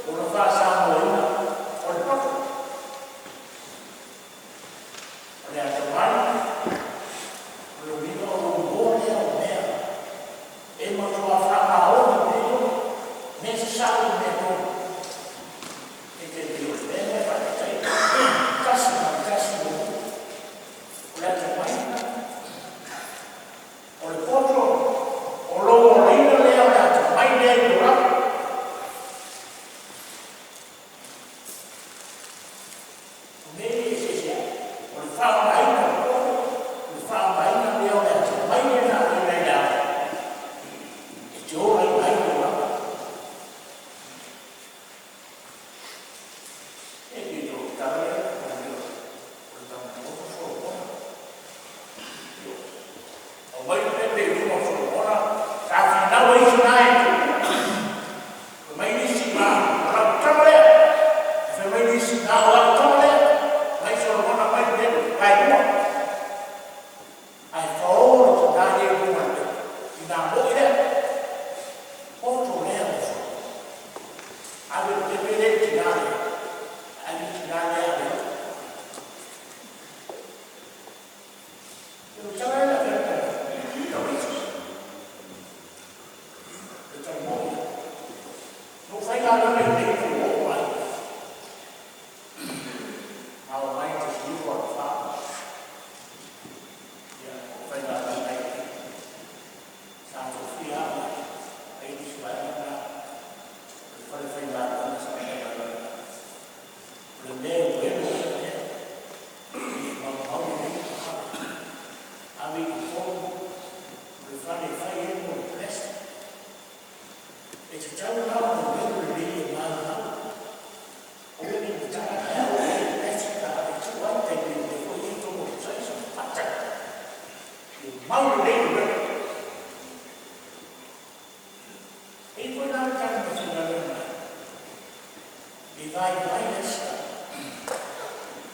Lona faa-Samoaina o le poto. O le atamai, o le uiga o lou igoa lea o mea e matua faamaoni lelei oe, mea sasao ma mea tonu. E te pei o le mea lea e faataitaia, 1 ma le 1 ua 2. O le atamai lena. O le poto, o lou olaina lea o le atamai lea i le olaga. O mea ia e eseese ai. O le faaaogaina o le poto, o le faaaogaina lea o le atamai lea na aumai mai le Ao e te olaina ai le olaga. E pei o le tala lea o le tama poto Solomona. Aumai le pepe i luma o Solomona, sa finau ai isi na e toalua. Fai mai le isi, “Na o lau tama lea.” Fai mai le isi, “Na o au tama lea.” Mai Solomona, aumai le pepe vaelua. Ae fao le tina lea i luga o le pepe. Tina moi lea. Poto lea o Solomona. Ave le pepe lea i le tina lea. Ave le tina lea ave i. O le tala lea na tauiti. Le tala moi. No faigaluega i nei ina ua oo mai. Na o mai 1984. Ia, faigaluega ai i. Sa tofia au e ai nisi vaega na. O le fale faigaluega sa faigaluega. O le mea e welo ai le mea. E maumau lelei ona ave. Ave i totonu o le fale e fai ai mo le plastic. E tatau la ona welo lelei e maumau. Aua ne i matala ae a oo i ai le plastic a ave e tuu ai tai pei o mea foi ia i totonu o le sa fatai. E mau lelei le welo. E i foi la le tali na faigaluega ai. E vaivai le sta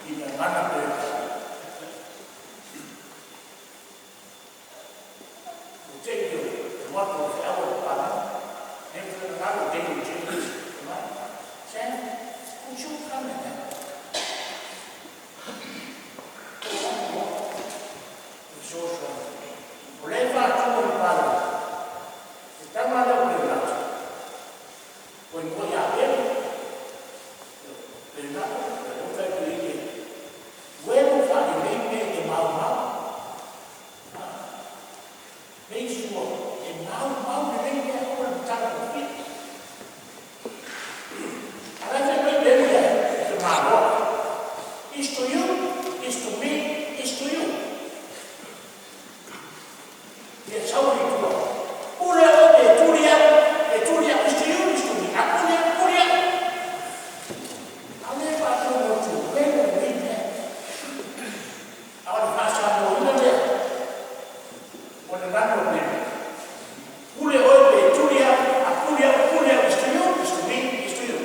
i gagana Peretania. O te i o le atu o le feau a le papalagi. Ne finagalo David Jenkins mai. "Sam, could you come and help?" Fesoasoani. O le faatua le papalagi. E tama lea o Penato. Ua igoa ia Pelu. Penato, o le fai i le uelu faalelei mea e maumau. Make sure e maumau lelei mea aua le matala gofie. A la fai mai Pelu ia te maloa. It's to you, it's to me, it's to you. Ia sau i tua. Pule o pe tuli au, pe tuli au, it's to you, it's to me. A pule au, pule au. A le faatu mo tu, welo lelei mea. A o le faasamoaina lea, o le lano o Pelu. Pule oe pe tuli au, a pule au, pule au, it's to you, it's to me, it's to you.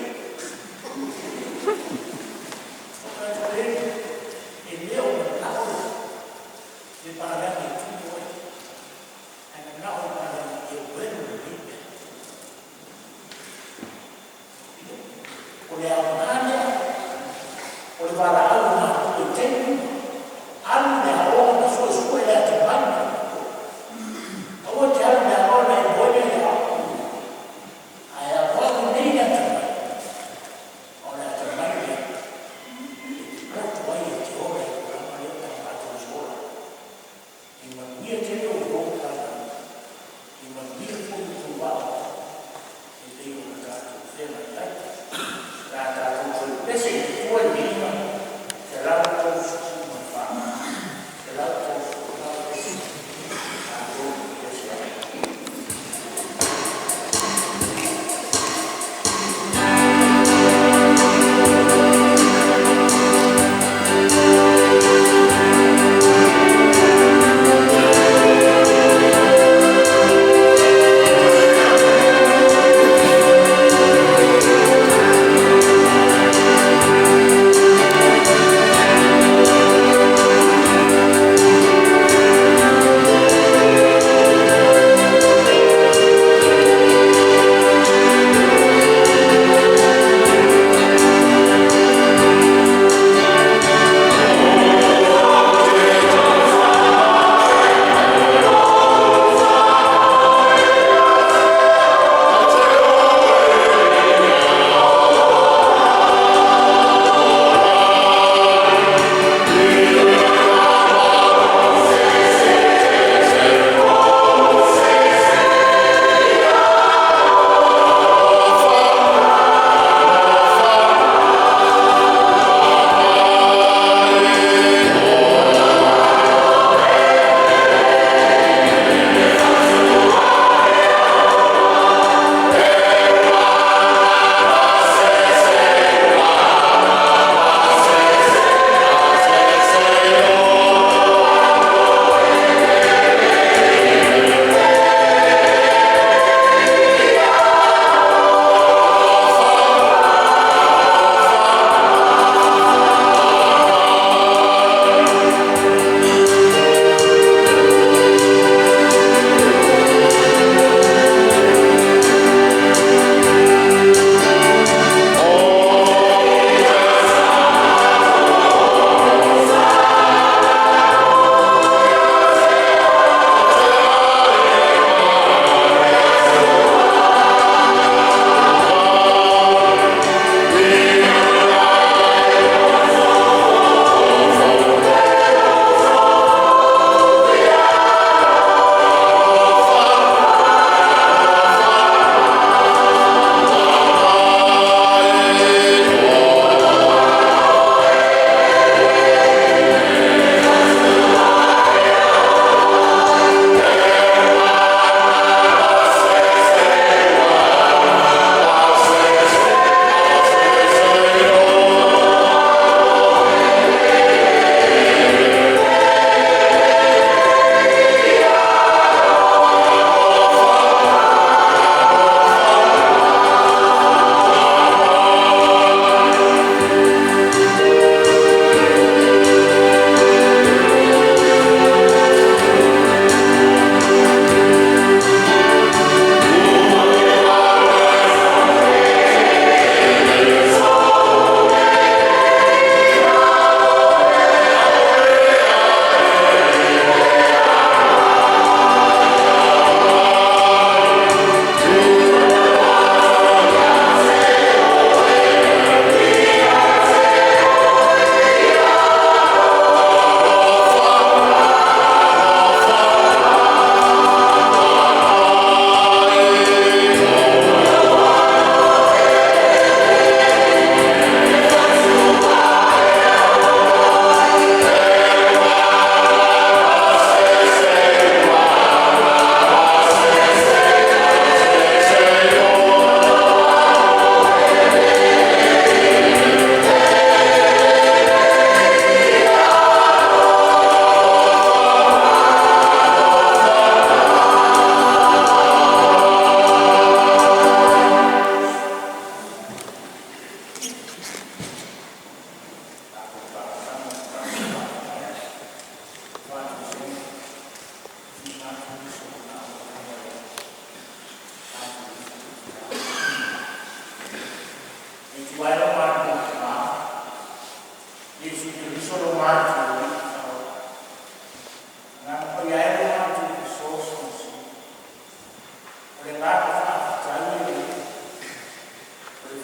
O ka e le o manao le palagi e tuli oe. Ae manao le palagi e welo lelei mea. O le aoga lea, o le valaau o matou e taimi, alu le aoga ma suesue le atamai ma le poto. Aua te alu le aoga na e moe mea le aoga. Ae aoao nei le atamai. O le atamai lea, e te poto ai e te ola i tulaga lea pe a matou sola. E manuia tele o outou palagi. E manuia foi o outou aoaoga. E pei ona tatou feagai ai. La tatou toe pese i tua i le viiga.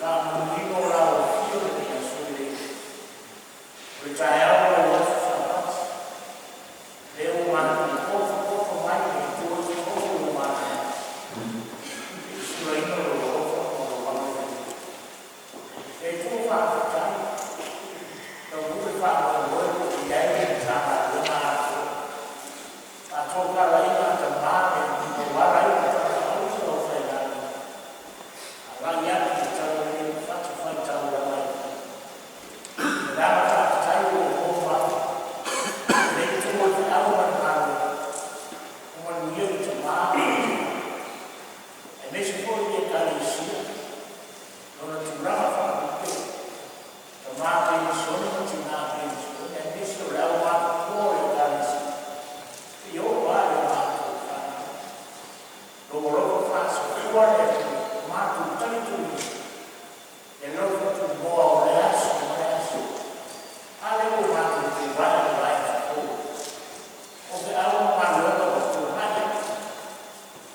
Faamanuiga o lau Afio i lenei aso e le O le taeao o le aso Sapati lea ua matou potopoto mai i le Atua i totonu o lo matou i le sulaina o Lou alofa ma Lou agalelei. Le Atua faafetai, taunuu le faamoemoe ua i ai le Matagaluega atoa, faatofalaiga a tama ma ua ala ai ona talafaauto le aufaigaluega agai atu i le talalelei i fatafaitaulaga e fia. O le agaga faafetai ua ou maua mai i lenei itu o le feau ma le galuega, ua manuia le tama ma le tina, aemaise foi le Ekalesia i ona tulaga faalupe, tama penisione ma tina penisione aemaise o le aumatutua o le Ekalesia, seia oo lava i a matou fanau. Lou alofa faasoafua le Atua, ua matou talitonuina le alofa tunoa o lea aso ma lea aso. A lea ua matou tulai i le vaiaso fou, o feau ma galuega ua tuanai atu,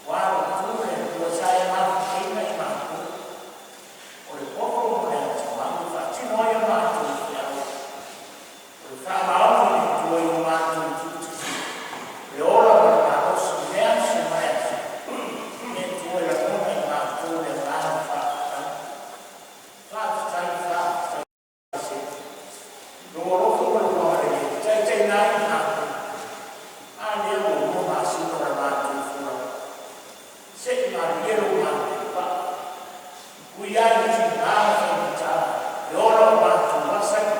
ua alotu le Atua sa ia gafataiina i matou o le poto ma le atamai e faatino ai a matou feau o le faamaoni i le Atua i o matou tiute, le ola ma le malosi i lea aso ma lea aso. Le Atua e lagona e matou le agaga faafetai. Faafetai, faafetai tele. Lou alofa ma lou agalelei e taitaiina ai i matou, a lea ua lua masina o le matou folauga. Se i malie lo matou paa, ui lava ina tiga ma faigata le ola o matou lasa ia,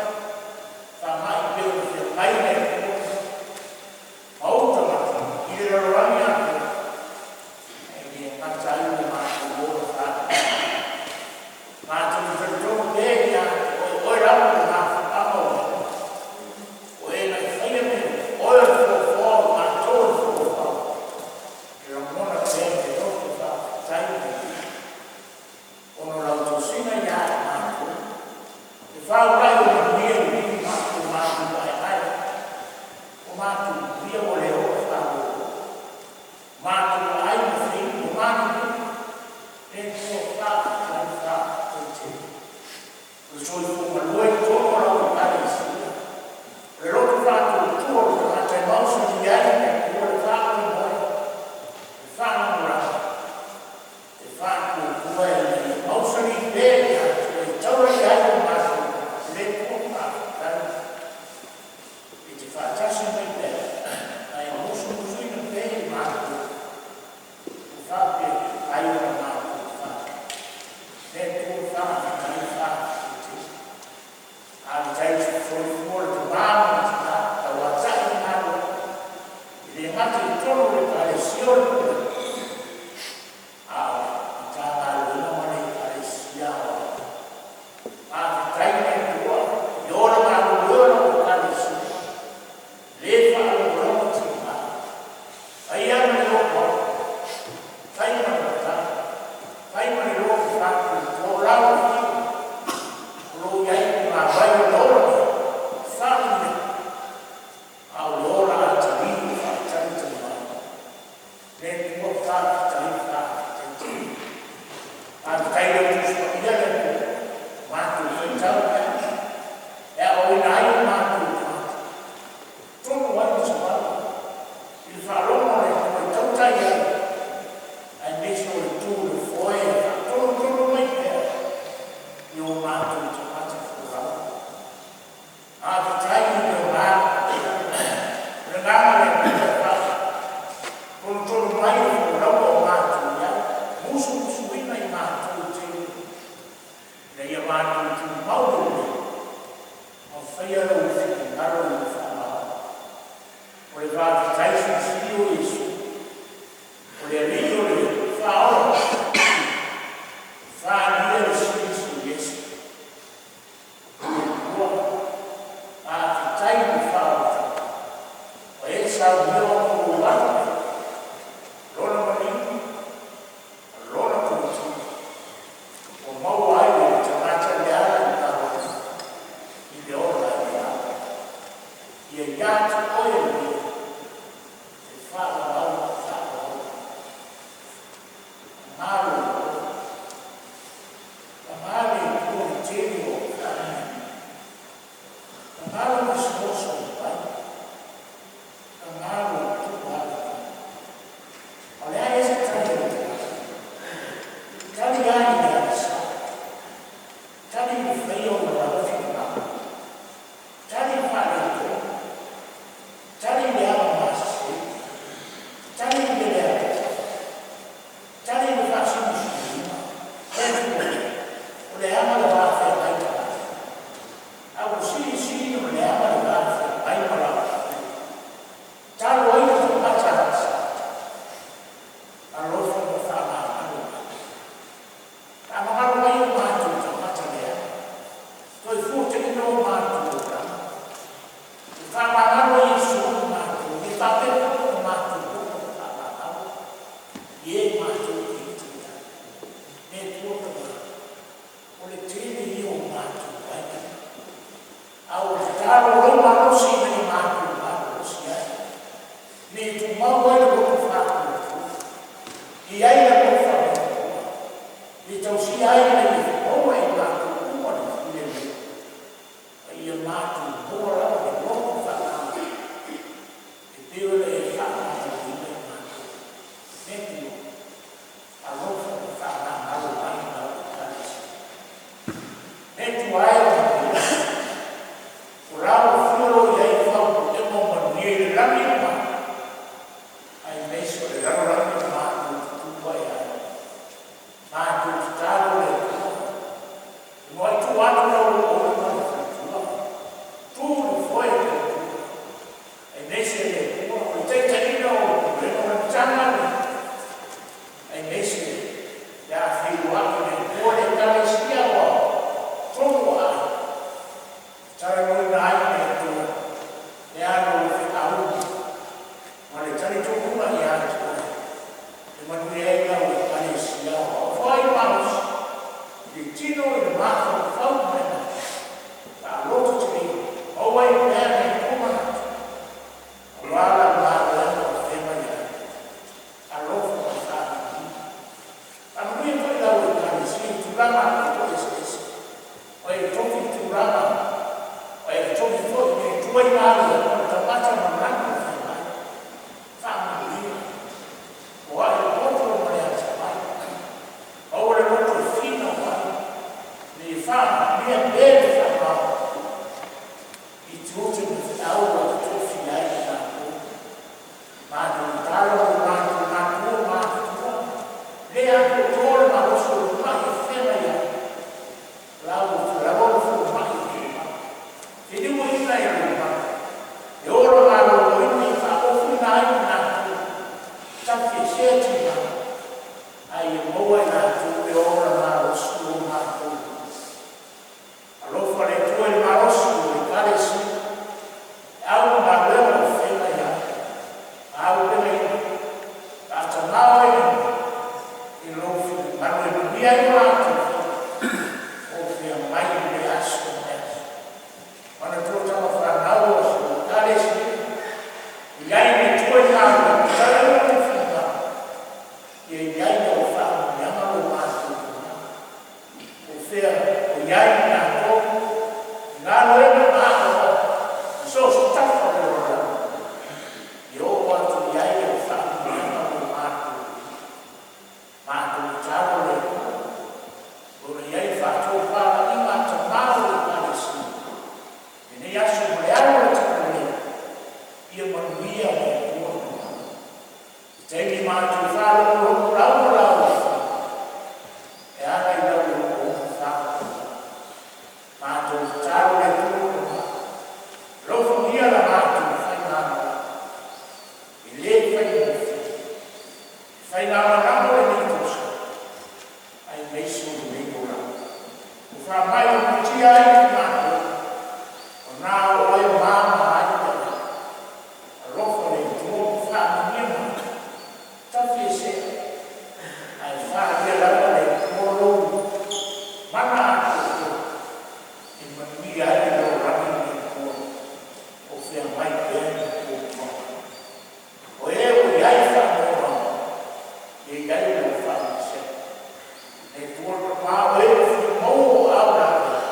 faamai pei ona feagai le atunuu ma ou tagata i le lalolagi atoa, ae le gata ai lo matou ola faanoanoa. Matou te talitonu pea ia te Oe, o Oe lava o le mafuaaga o mea uma. O E na te faia mea uma, o Oe o le Foafoa o matou o le fuafuaga. E lagona pea i le loto faafetai i le Alii ona o lau tosiga ia i matou, le faaulai o manuia e vivii mai i o matou aeae ai, ua matou manuia ua le oo faalualua. Matou vaai ma feinu ua manuia. Le Atua faafetai, faafetai tele. O le soifua galue i totonu o lau Ekalesia, o le loto faatuatua o le tagata e mausali ai le Atua le faamoemoe, le faalagolago, le faatuatua ina ia mausali pea le Atua e taula i ai o matou tagata. Le Atua faafetai e te faatasi mai pea ma e musumusuina pea i matou ua faapea ai ona matou faatuatua. Le Atua faafetai, faafetai tele. Faafetai i le soifua o le tama ma le tina o tauatai le galuega, e le gata i totonu o le Ekalesia o le Pulega a o le Matagaluega ma le Ekalesia Aoao. Faafetai i le Atua e ola galulue lau Ekalesia, le faalogologo tiga, fai lava ma le loto alofa, fai ma le matau, fai ma le loto faatuatua, o lau Afio o lo o i ai le punavai o le ola nei, e faamanuia, a o le ola atalii ua faatalitali mai. Le Atua faafetai, faafetai tele. Faafetai i le au Tusi Paia le Atua, ua matou faitau i ai e aoaoina ai o matou tagata, e tonu ai le savali i le faalogo a le Atua e tautai ai, aemaise o le tu i le foe e faatonutonu mai pea i o matou tagata folau. Faafetai i le o le agaga o le Atua e faatonutonu mai le folauga o matou i ai, musumusuina i matou i taimi uma, ina ia matou tumau i le lelei ma faia Lou finagalo i le faamaoni. O le faafetai silisili o Iesu, o le Alii o le Faaola, ua faaalia le Silisili Ese. Le Atua, faafetai mo le faaolataga, ua e saunia ona ou alu ai, Lona maliu ma Lona togafiti ua maua ai e le tagata le Tilotilo i le mafaufau ma le faalototeleina, maua ai pea le Atua manatu aua lau galuega o feagai ai. Alofa ma faamanuia. Faamanuia foi i lau Ekalesia i tulaga aupito eseese ua e tofi i tulaga ua e tofi foi i le Atua i galuega o le taumate ma le lagi e fai mai. Faamanuia, foai le poto ma le atamai, maua le loto e finau ai, ina ia faamanuia pea le faamaoni i tiute ma feau ua e tofia ai i latou. Matou tatalo mo matou matua matutua, le atoatoa le malosi o lo mai e feagai ai, o la ua tulalona fomai o tumau. Feliuina e lou mana le ola maloloina ia faaofoina ai i latou tafiesea tiga a ia maua e latou le ola malosi o matou. Alofa le Atua i le malosi o le Ekalesia i feau ma galuega o feagai ai ma aulegaina, faatamaoaigaina i lou finagalo e manuia ai o latou faiva o feagai i lea aso ma lea aso. Manatua tama fanau a si ou Ekalesia, ia i ai i le Atua i galuega, tatala i lou finagalo ia i ai lau faamanuiaga ma lo matou tulaga. Po o fea o i ai i latou i galuega ma aoaoga i so o se tafa o le lalolagi, ia oo atu i ai lau faamanuiaga mo matou. Matou tatalo le Atua o lo o i ai le faatofalaiga a Tama o le Ekalesia i lenei aso ma le alo o le Talalelei, ia manuia le Atua i taimi matou te faalogologo lauga lauafi e ala i lau oona faapalepale. Matou tatalo le Atua ma alofagia la matou faigamalaga, e le faigofie le faigamalaga o lenei tausaga aemaise o lenei olaga. Ua faamai ootia ai matou, o na o Oe e mama ai le agaga. Alofa le Atua ma faamanuia mai, tafiesea ae faaalia lava e le Atua lou mana atoatoa e manuia ai le lalolagi ma le Atua o feagai pea ma puapuaga. O e ua i ai faanoanoaga, ia i ai lau faamaisega. Le Atua le Tama o e ua fia maua ou aao laveai.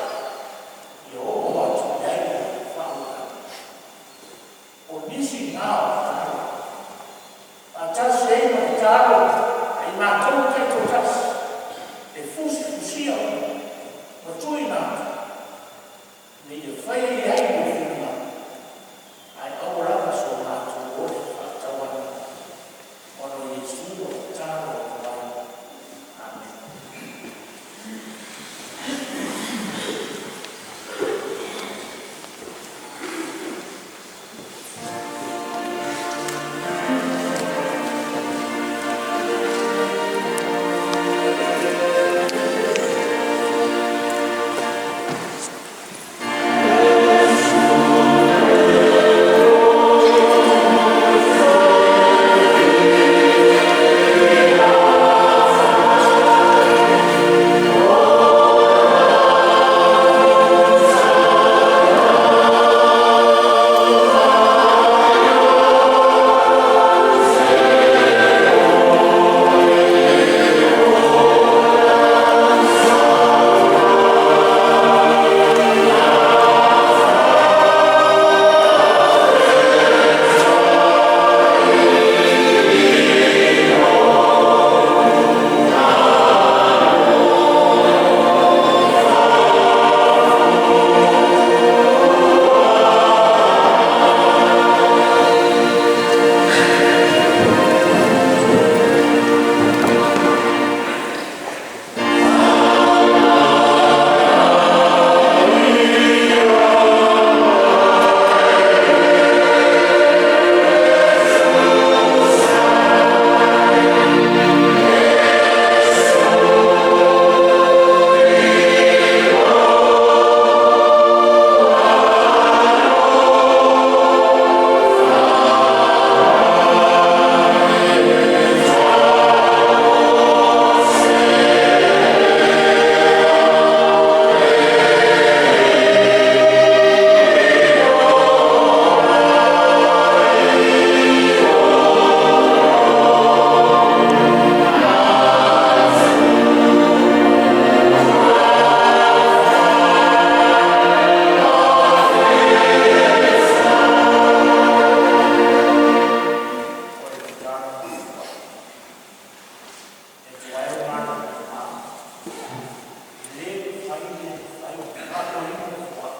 mafai le mafai ona faatoina le foai,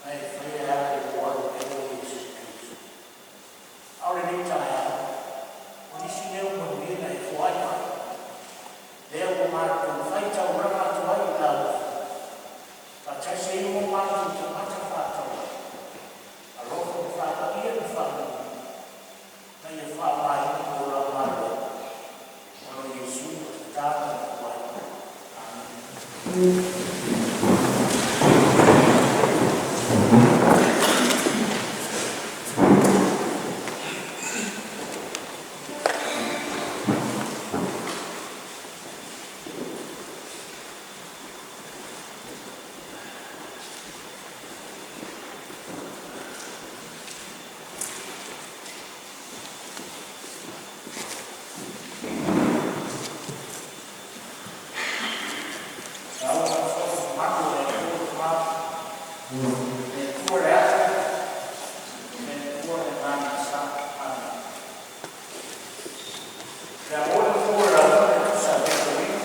ae faia e ala i lou alu pea o Iesu Keriso. A o lenei taeao, o nisi lea ua manuia ona e foai mai, lea ua matou faitaulaga atu ai i lau Afioga, faatasi ai ma o matou tagata faatauvaa. Alofa ma faapaia ma faamanuia ina ia faaaogaina mo lau galuega. Ona o Iesu ua tatalo atu ai. Amene. Le mamalu i le Atua le Atua le A'u, le Atua le Agaga. Amene. Le Nofoa e lauga e tusa ai ma foliga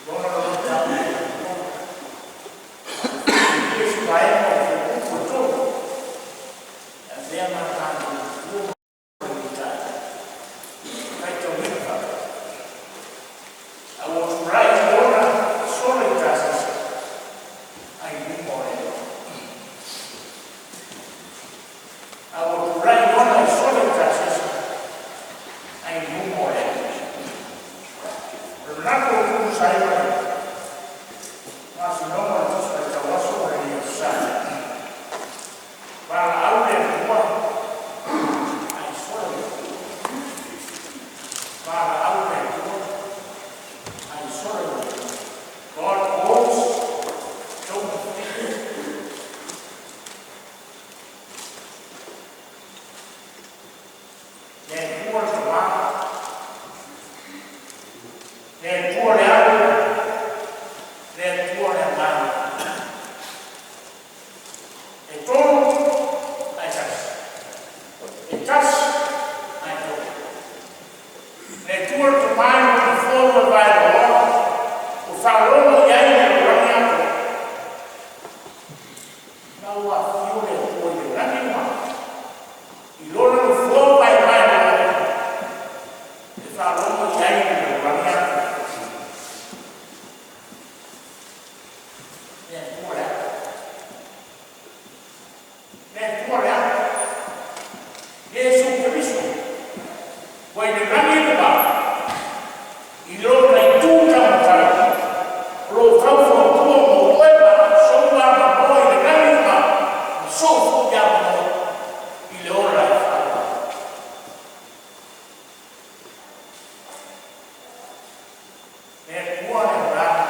Lona lotoifale filifilia se vaega o Fuaiupu 3 e avea ma a tatou Matua ma Taitai, e faitauina faapea: “Ae ua tulai Iona e sola i Tasisi ai luma o le Atua.” A ua tulai Iona e sola i Tasisi ai luma o le Atua. O le manatu o tusa ai ma le gasologa o le Tusi Faitau Aso mo lenei Aso Sa, valaau le Atua ae sola Iona. Valaau le Atua ae sola Iona. God calls, Jonah flees. Le Atua le Tama, le Atua le Alo, le Atua le Agaga. E tolu ae tasi. E tasi ae tolu. Le Atua le Tama i Lona Nofoa mavaeloa ua faalogo i ai le lalolagi atoa. Na ua afio le Atua i le lagi e mama i Lona Nofoa vaevaeloa e faalogo i ai le lalolagi atoa. Le Atua le A'u, le Atua le Alo, Iesu Keriso ua i le lagi e mama i Lona itu taumatau o lo o faufautua mo oe ma a'u, soua avanoa i le lagi e mama ma soo foi avanoa i le ola e faavavau. Le Atua le Agaga,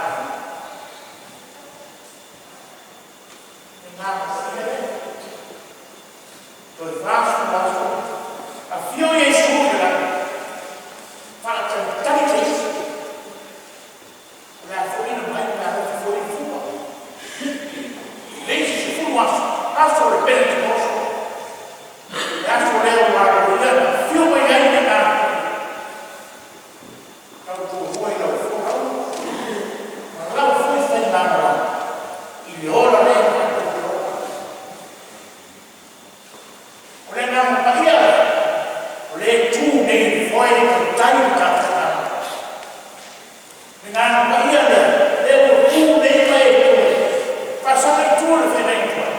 le Agaga Paia lea, toe 40 aso afio Iesu i le lagi, faatalitali teisi o le a fo'ina mai ma le alofa foi i le fua. Le isi 10 aso, aso o le Penetekoso, le aso lea ua aloaia na afio mai ai le Agaga Paia, tautuanua i lau folau ma lau foi faigamalaga i le ola lea tatou te ola ai. O le Agaga Paia o lea e tu nei i le foe e tautai le tatou galuega. Le Agaga Paia lea, lea ua tu nei ma e toe faasaga i tua le feagaiga tuai,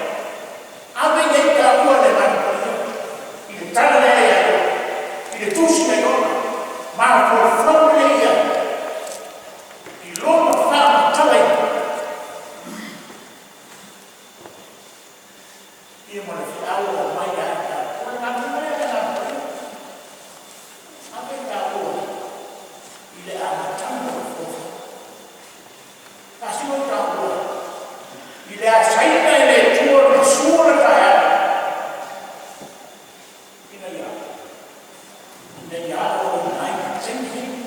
ave i ai taua i le Agaga Paia i le tala lea ia Iona, i le tusi a Iona, mafaufau lelei i ai i lona faamatalaina ia ma le feau o aumai ia i tatou. O le galuega lea a le Agaga Paia, ave taua i le amataga o le fofu. Faasino taua i le asaina e le Atua le gasu o le taeao ina ia aoaoina ai le taimi lenei.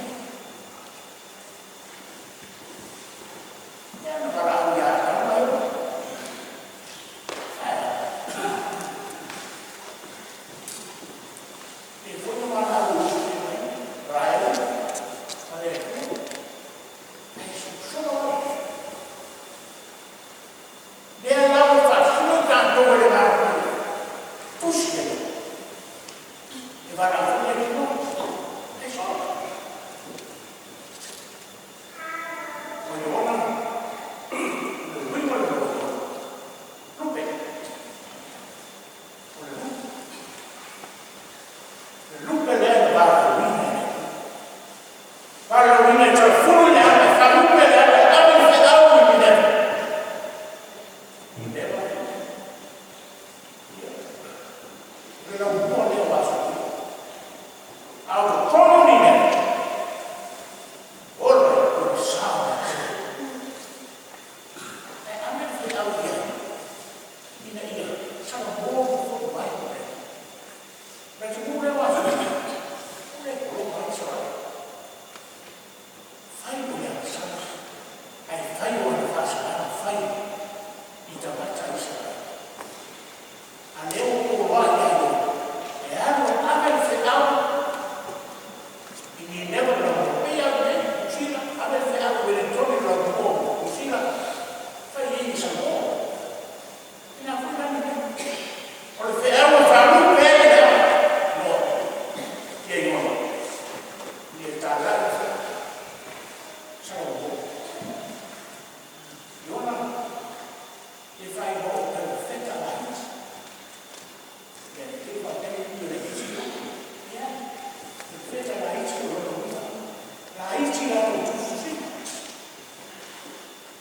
Lea na valaau ia Atamu ma Eva. E foi na valaau i mai Rael ma le Atua. Ai solo.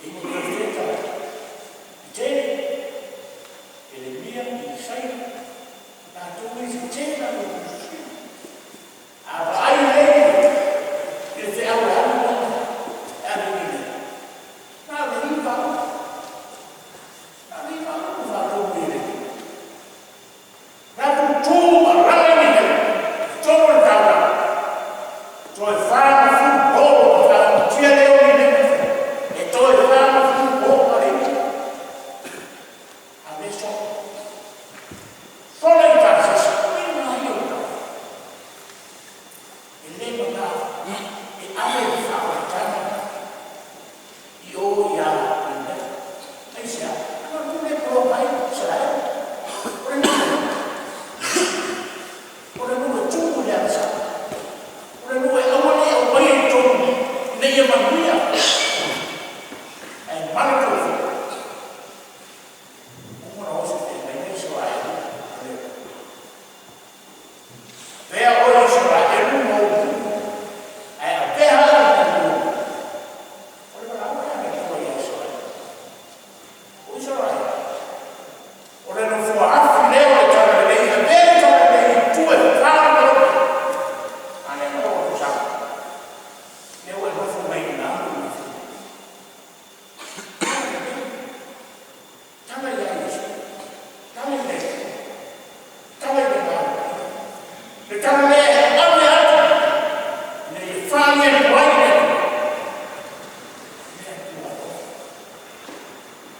E i perofeta tetele, Ielemia, Isaia, latou e tetele latou tusitusiga. A vaai lelei i le feau e alu lana e ave i Nineva, na o le 9 aoga, na o le 9 aoga na faatonu i le Atua. Latou tu ma alaga i Nineva i totonu o le taulaga, toe 40 po ona faamanuatia lea o Nineva e toe 40 po ma le ivi. A o lea e solo. Solo i Talasisi, uiga lava ia o le tau. E le manao e ave le faaolataga i o ia Nineva. Aisea? Ona o le nuu lea e pologa ai Isaraelu. O le nuu lea, o le nuu e tumu i le agasala. O le nuu e aua ne i aumaia i totonu ina ia manuia, ae mala tofoa. Ua uma ona oso feagaiga Isaraelu ma le Atua. Avea oe Isaraelu ma ou nuu, ae avea au ma ou alii. O le valaau lea a le Atua ia Isaraelu. O Isaraelu, o le nofoa afi lea o le talalelei, e avea le talalelei i tua e fa o malope. A lea na ou o atu sau, lea ua e nofo mai i ina lou nofo. Talalelei, tala ia Iesu, tala i le Atua, tala i le Agaga Paia. Le tala lea e ave atu ina ia faali atu ai le Atua.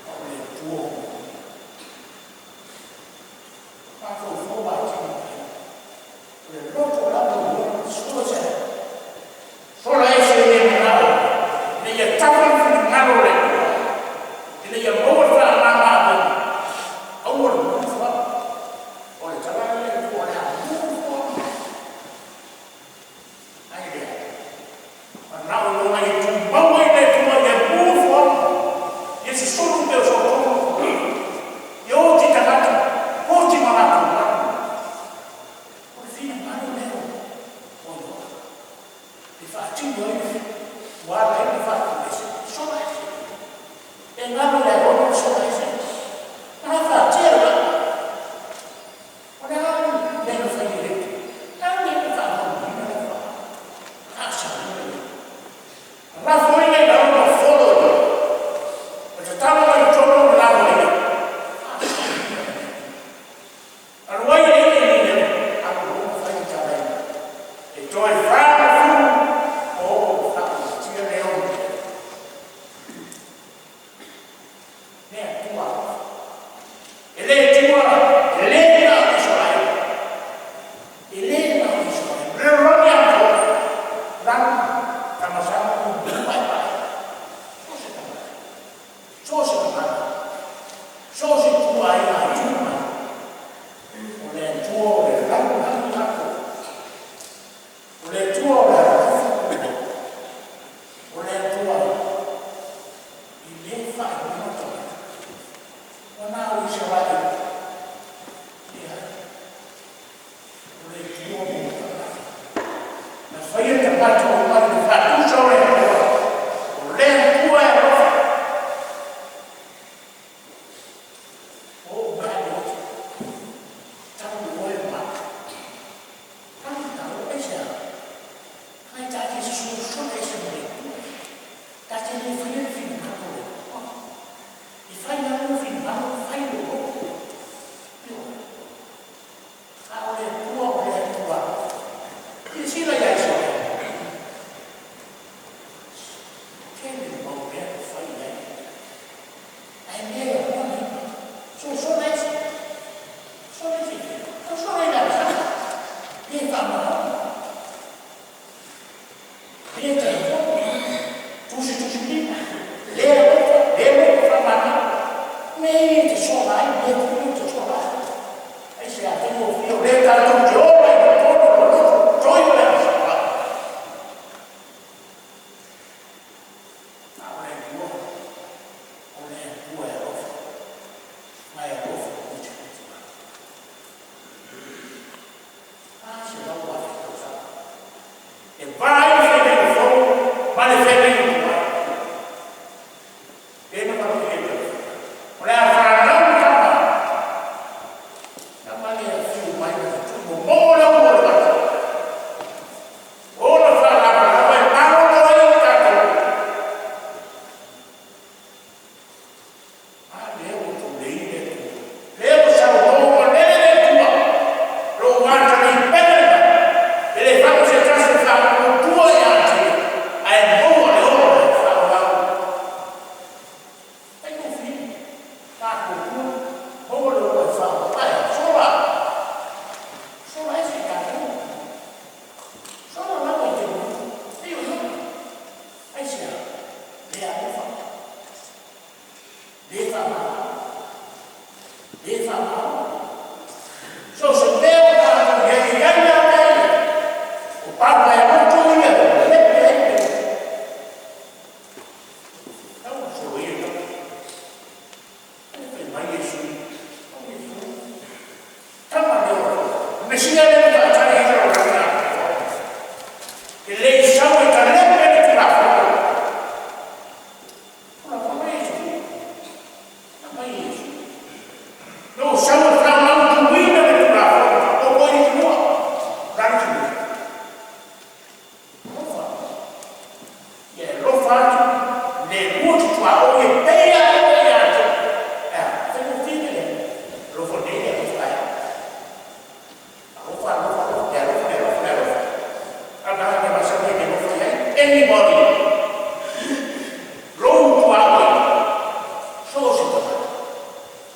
O le Atua alofa, a o le Atua o manuia. Mafaufau atili mai, o le loto lava ua sola se atu, sola ese e le manao ina ia tafa le finagalo o le Atua, ina ia maua le faamama-avega, aua le move on. O le tala lea a le Atua, o le a move on. Ai lea, manao loa ia tumau ai le Atua ia move on, ia susulu pea o sootonu, ia oti tagata, oti ma latou alu. O le finagalo lea o Ioa e faatino ai le ua ala ai ona faatuese, sola ese. E galo ia Iona le sola ese. Na afatia le vaa. O le a le mea na fai e le Atua? A lea ua faamauina le vaa. Faasaoina le Lafoina i lalo ma folo i luga. E tatalo mai totonu o le lava ia. Faasaoina le Atua. Alu ai e le le alu loa ma fai le tala e toe 40 o faamatia lea o le Atua. E le tua, e le na o Israel. E le na o Israel. Le lalolagi atoa. Lanu, tamasama, mumu, paepae. So o se tagata. So o se tagata. So o se ituaiga tu mai. O le Atua o le lalolagi atoa. O le Atua o le alofa tumau. O le Atua e le faailoa tagata. Ua na o Isaraelu. Leai. O le Atua mo tagata. Na faia tagata uma i le faatusa o le Atua. O le Atua e alofa. O oo mai le oti. Tau oe ma. Tau tau aisea. Ai ta te sosola ese ma le Atua. Ta te le faia le finagalo o le Atua. E fai lava lou finagalo, fai lou loto. Ioe. A o le Atua o le Atua alofa. Silasila ia Isaraelu. Tele le mau mea na fai i ai. Ae le lagona i sosola ese. Sosola ese i fea? Sosola i le agasala. Le faamaoni. Le talitonu. Tusitusilima. Le alofa. Le loto faamagalo. Mea ia e te sola ai, mea foi ia ou te sola ai. Aisea? Faigofie o lea tatou te ola i totonu o le loto toi o le agasala. A o le Atua, o le Atua e alofa, ma e alofa utiuti mai. 400,000 tausaga e va ai le feagaiga fou ma le feagaiga tuai. tuaoi e pei a oe ia te. Ea, faigofie tele. Alofa nei le alofa taeao. Alofa, alofa, alofa, le alofa, le alofa, le alofa. A o le tagata e masani ai i le alofa i ai anybody. Lou tuaoi, so o se tagata.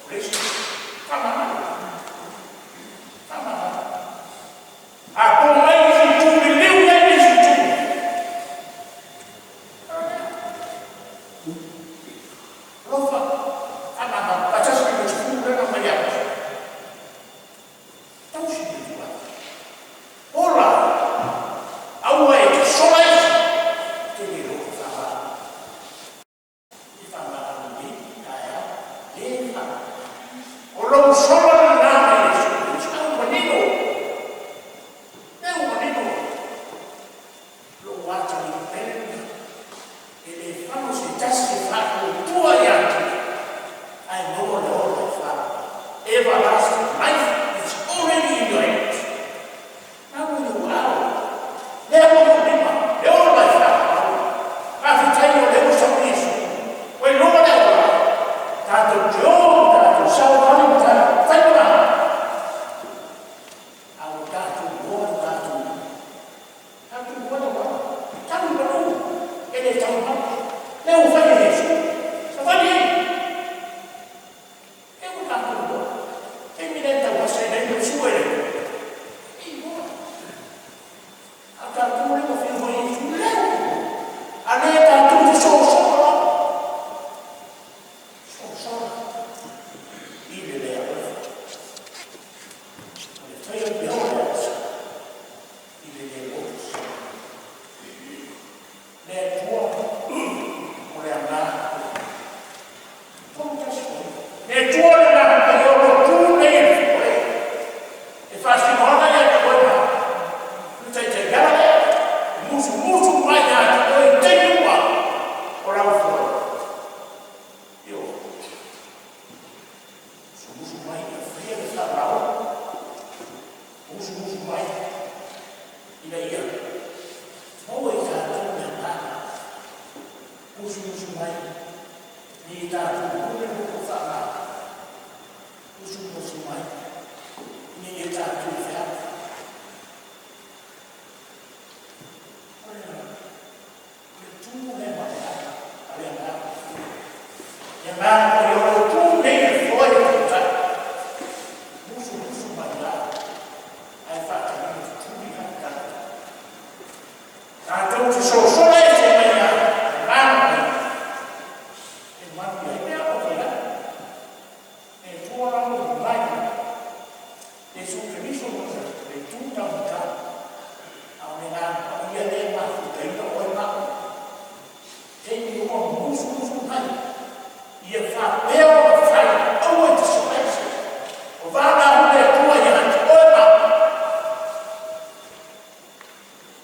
O le isi, faamagalo. Faamagalo. A po mai le isi itu, liliu i ai le isi itu. Alofa, faamagalo, faatasi ma le 10 lea na aumai ia Mose. Tausi le tulaga. Ola, aua e te sola ese, e te le iloa le faamagalo. E faamagalo nei, taeao, le faamagalo. O lou sola lena mai Iesu Keriso. A ua manino, lea ua manino lou atalii pele lena. E le fano se tasi e faatuatua ia te ia, ae maua le ola e faavavau. Everlasting life is already in your hands. Na ua i ou aao, lea ua i ou lima, le ola e faavavau. Faafetai o lea ua sau Iesu, ua iloa le auala, tatou te o ma tatou savavali ma tatou fai ma a ua tatou iloa le tatou tatou iloa le auala. Tau i manu, e le taumau. Lea ua fai e Iesu, savali ai. Lea ua tatou iloa. Taimi lea e tauasa ai nei ma sue le Atua. E iloa. A o tatou lea ua afio mai Iesu, lea ua iloa. A lea tatou te sosola lava. Sosola i le le alofa. O le faia o mea o le asa i le le loto. Le Atua o le agaga. 31. Le Atua le agaga paia o lo o tu nei e le foe. E faasinoala ia te oe ma le taitaiala lea. E musumusu mai ia te oe i taimi uma o lau foe. Io. Musumusu mai ia faia le faamaoni. Musumusu mai ina ia maua i tatou le agaga. Musumusu mai ina ia tatou pule le loto faamagalo. Musumusu mai ina ia tatou fealofani. O le tu lea ma le aga a le agaga. Le agaga paia o lo o tu nei i le foe o taitai. Musumusu mai la, ae faatalima tutuli la tagata. Tatou te sosola ese mai ia agaga mai. E manu ai mea o te ai. E tua lalo mai. Iesu Keriso le tu taumatau. A o le agaga paia lea e mafutaina oe ma au. Taimi uma musumusu mai. Ia faapea ona fai, aua e te sola ese. O valaau le Atua ia te oe ma au.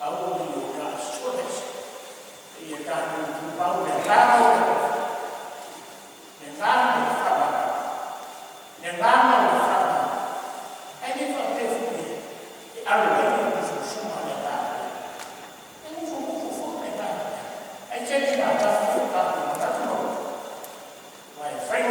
Aua ne i o ta sola ese. Ia tatou tumau le agaga o le alofa. Le agaga o le faamagalo. Le agaga o le faamagalo. Ae le faapea foi e alo ai le musumusuga a le agaga lea. E musumusu foi le agaga lea. Ae tele ina tatou tatou manatu ma loto. Aua e fai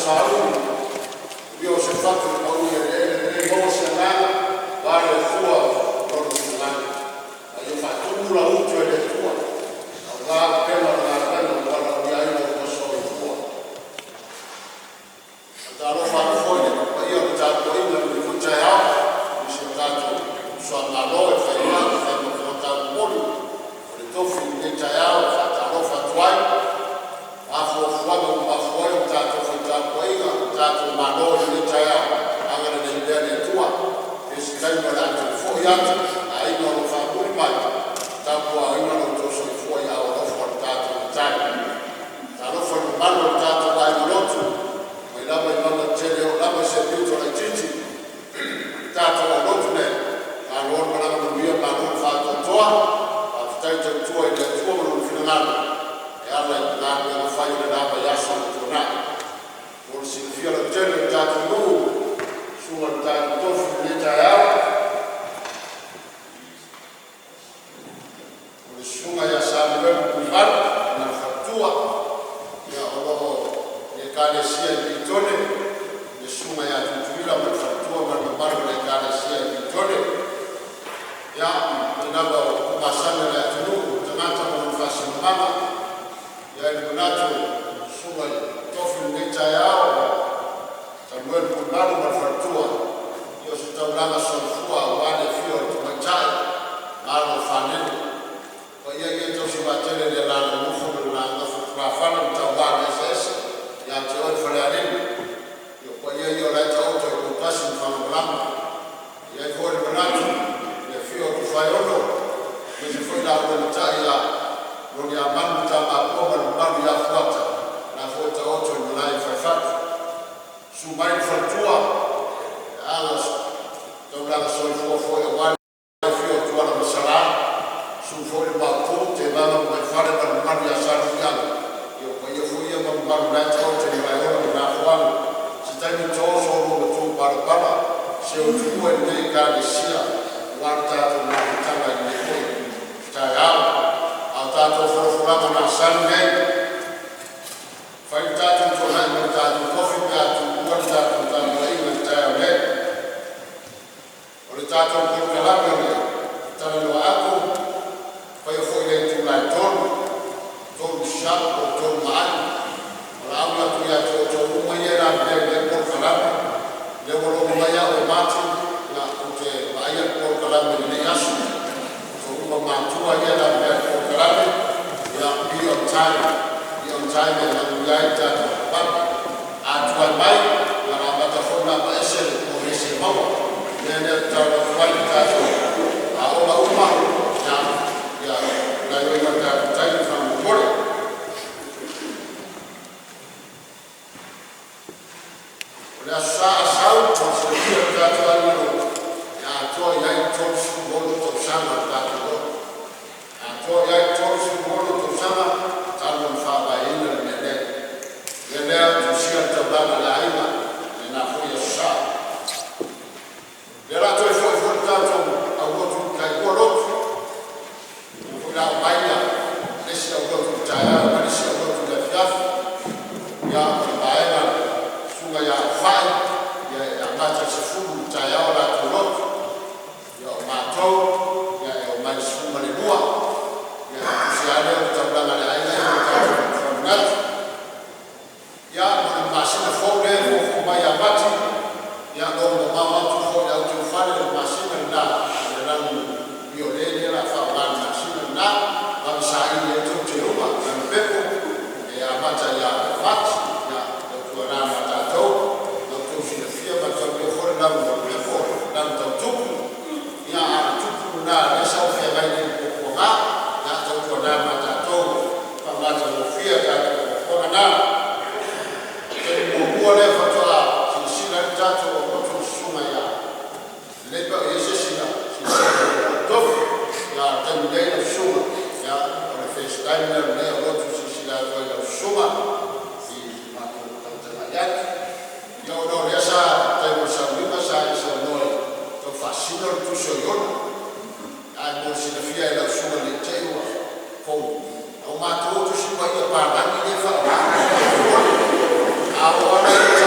Sauli, ia o se fatu e pau i eleele e le maua se agaga vae le Atua i Lona finagalo, a ia faatumu lau utu e le Atua aua upega o le galuega ua valaaulia ai lo oulua soifua. E faatalofa atu foi i le paia o le tapuaiga i lenei foi taeao i si o tatou uso a Malo e fai ai ma fai ma taumolimoli o le tofi i lenei taeao. E faatalofa atu ai, o a fuafuaga ua mafua ai ona tatou fai tapuaiga ma tatou malo i lenei taeao, agalelei pea le Atua i se isi taimi o le a toe foi atu i aiga o lo o faamuli mai e tapuaaina lo outou soifua i aao alofa o le tatou Matai. Talofa i le mamalu o le tatou aiga lotu mai lava i mauga tetele e oo lava i se aupito itiiti, le tatou aulotu lea, malo le malaga manuia malo le faatoatoa, faafetai tautua i le Atua ma Lona finagalo e ala i galuega fai o lena vaiaso ua tuanai. Mo le silafia lautele e le tatou nuu, susu i le tatou tofi i lenei taeao, o le susuga ia Samuelu Tuivalu ma le faletua, o lo o i le Ekalesia i Petone le susuga ia Tutuila ma le faletua ma le mamalu o le Ekalesia i Petone. Ia, e ui lava ua upu masani a le atunuu, o le tagata ma lona faasinomaga, e i ai le manatu o le susuga i le tofi i lenei taeao Samuelu Tuivalu ma le faletua, ia o se taulaga soifua aua le afio o le tamaitai ma alo o Fanele. O paia ia tausi vaatele e le Alaalaufono ma le nofo a tulafale ma tauvaa eseese ia te oe Falealili. Ia o paia ia o lea e taoto i Poutasi ma Fagamalama. E i ai foi le manatu i le afio o Tofaeono aemaise foi le laua matai ia Noniamanu ma Tamapua ma le mamalu ia Fuata, o lena foi e taoto i malae i Falefatu. Susu mai le faletua, le taulaga soifua foi aua le afio o Tuala ma Sala, susu foi le Maopu, Tevaga ma Gagaifale ma le mamalu ia Salemuliaga. Ia o paia foi ia ma mamalu o lena e taoto i Malaeola ma Nafoga. Se taimi toso oulua matupalapala se ua tuua i lenei Ekalesia aua le tatou mafutaga i lenei foi taeao. A o tatou folafolaga masani nei, e fai le tatou tuanai ma le tatou tofi pe a tuua le tatou tapuaiga i le taeao nei. O le tatou polokalame o le talanoa atu, e faia foi i le itula e 3:00, 3:00 sharp po o le 3 ma a'i. O le a auina atu ia te outou uma ia e lavevea i lea polokalame, lea ua logo mai au e Martin ou te vaaia le polokalame i lenei aso. O outou uma o matua ia e lavevea i le polokalame, ia be on time, be on time e manuia ai le tatou fonotaga. A tuai mai, ia o le a amata foi ona aveese le ponese e maua. O le mea lea e tatalo atu ai i tatou aoga uma, ia gaoioi mai i le tatou taimi faamolemole. O le Aso Sa a sau, mo le silafia e le tatou aiga lotu, e atoa i ai le 36 tausaga o le tatou lotu. E atoa i ai le 36 tausaga talu ona faavaeina le mea nei. O le mea lea e tusia le taulaga a le aiga i lena foi Aso Sa. O lea o le a toe foi foi le tatou aulotu i tai lua lotu, lea foi o le a omai le isi aulotu i le taeao ma le isi aulotu i le afiafi. Ia, o le vaega a le susuga ia Aufai e amata i le 10:00 i le taeao a latou lotu. O matou e omai i le 12:30, ona tusia ai lea o le taulaga a le aiga ia ma le tatou faamanatu. Ia, mo le masina fou lea e foufou mai ia Mati, ia logo mamao atu foi i le auteufale i le masina lena i le lanu viole lea o le a faaaoga i le masina lena, vave saili ai tou teuga manupepo e amata ia Mati. Ia tautuana ma tatou la outou silafia e maitaulia foi le lanu manupepo o le lanu tau tupu, a o le tupu lena lea sa feagai nei i le puapuaga. Ia tautuana ma tatou faamatagofie a tatou fuafuaga na. O le taimi muamua lea faatoa silasila ai le tatou aulotu i le susuga ia Lelei pe a o i ai se isi na silasila muamua i le tofi. A o le taimi nei lau susuga, ia o le first time lea o lenei aulotu e silasila atu ai i lau susuga i le matou tagatagai atu. Ia ona o lea sa i le taimi o le sauniga sa e saunoa e tau faasino le tusi o Iona, ae mo le silafia e lau susuga ne i te i ua fou, o matou o Tusi Paia Palangi lea e faaaoga. A oo lava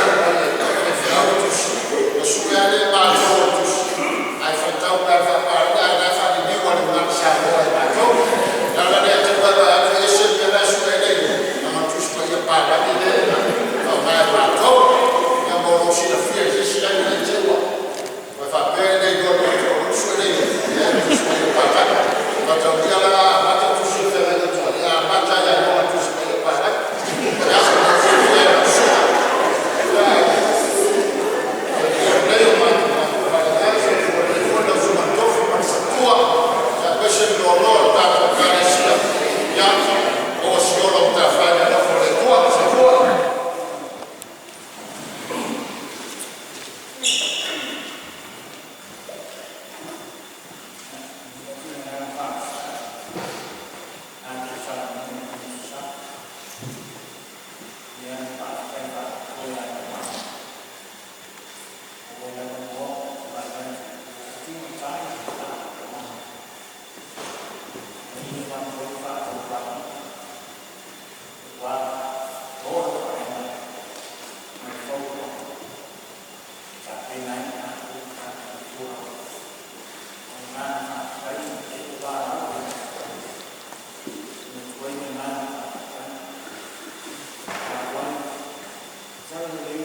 Ia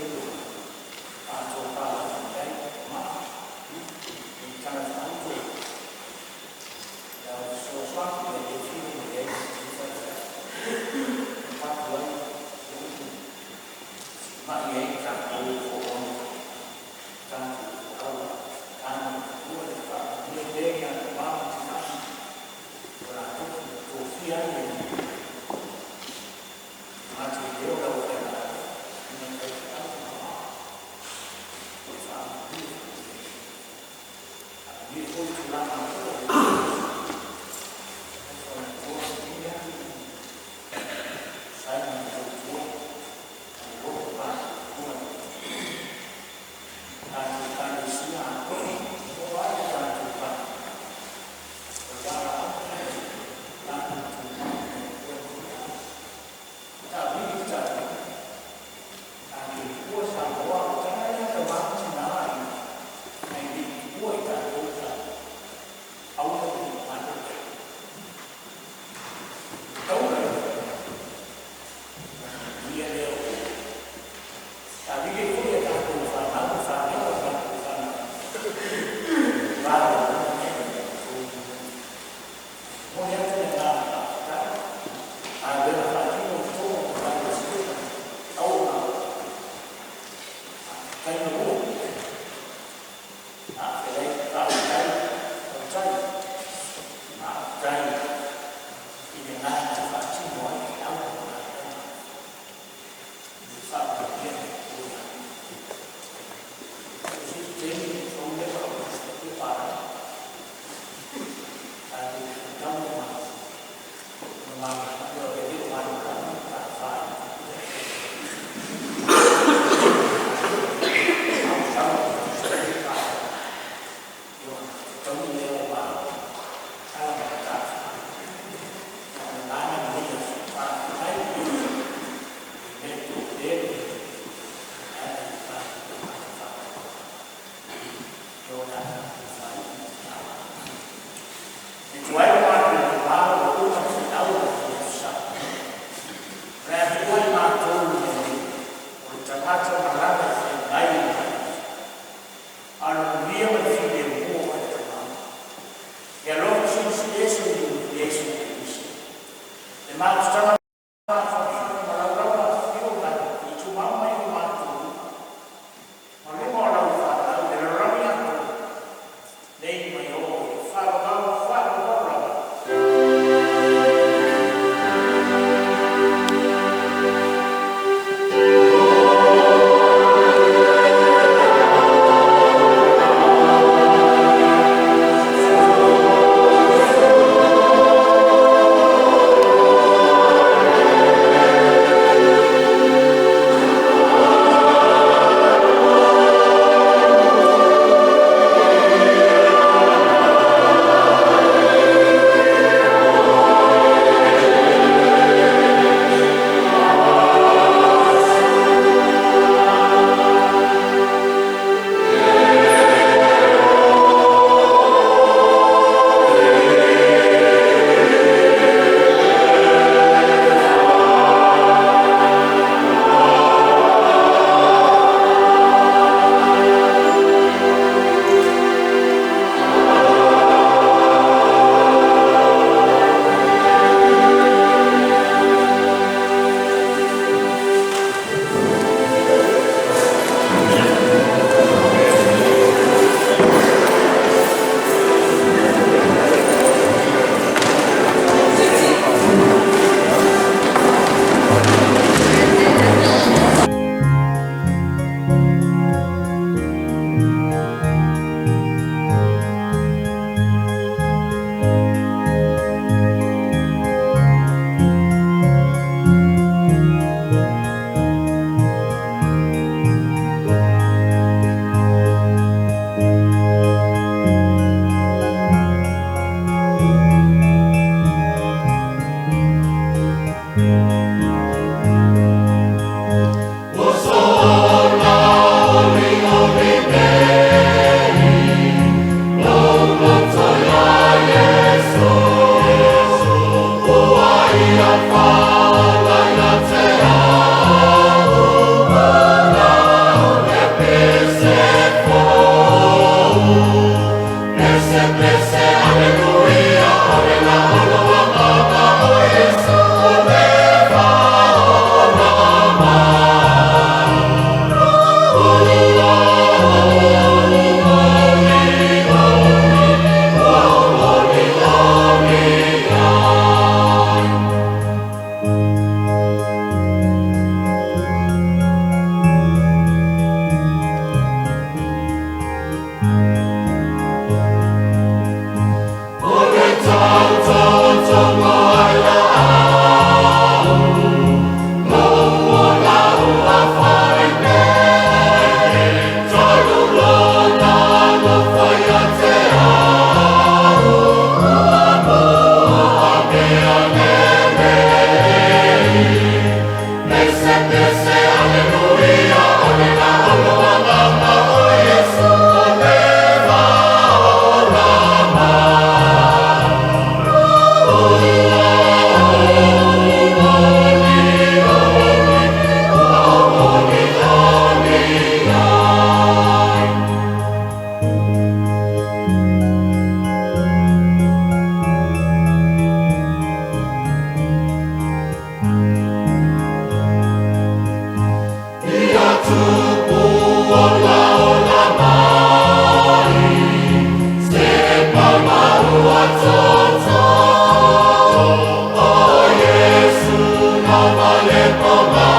Ma.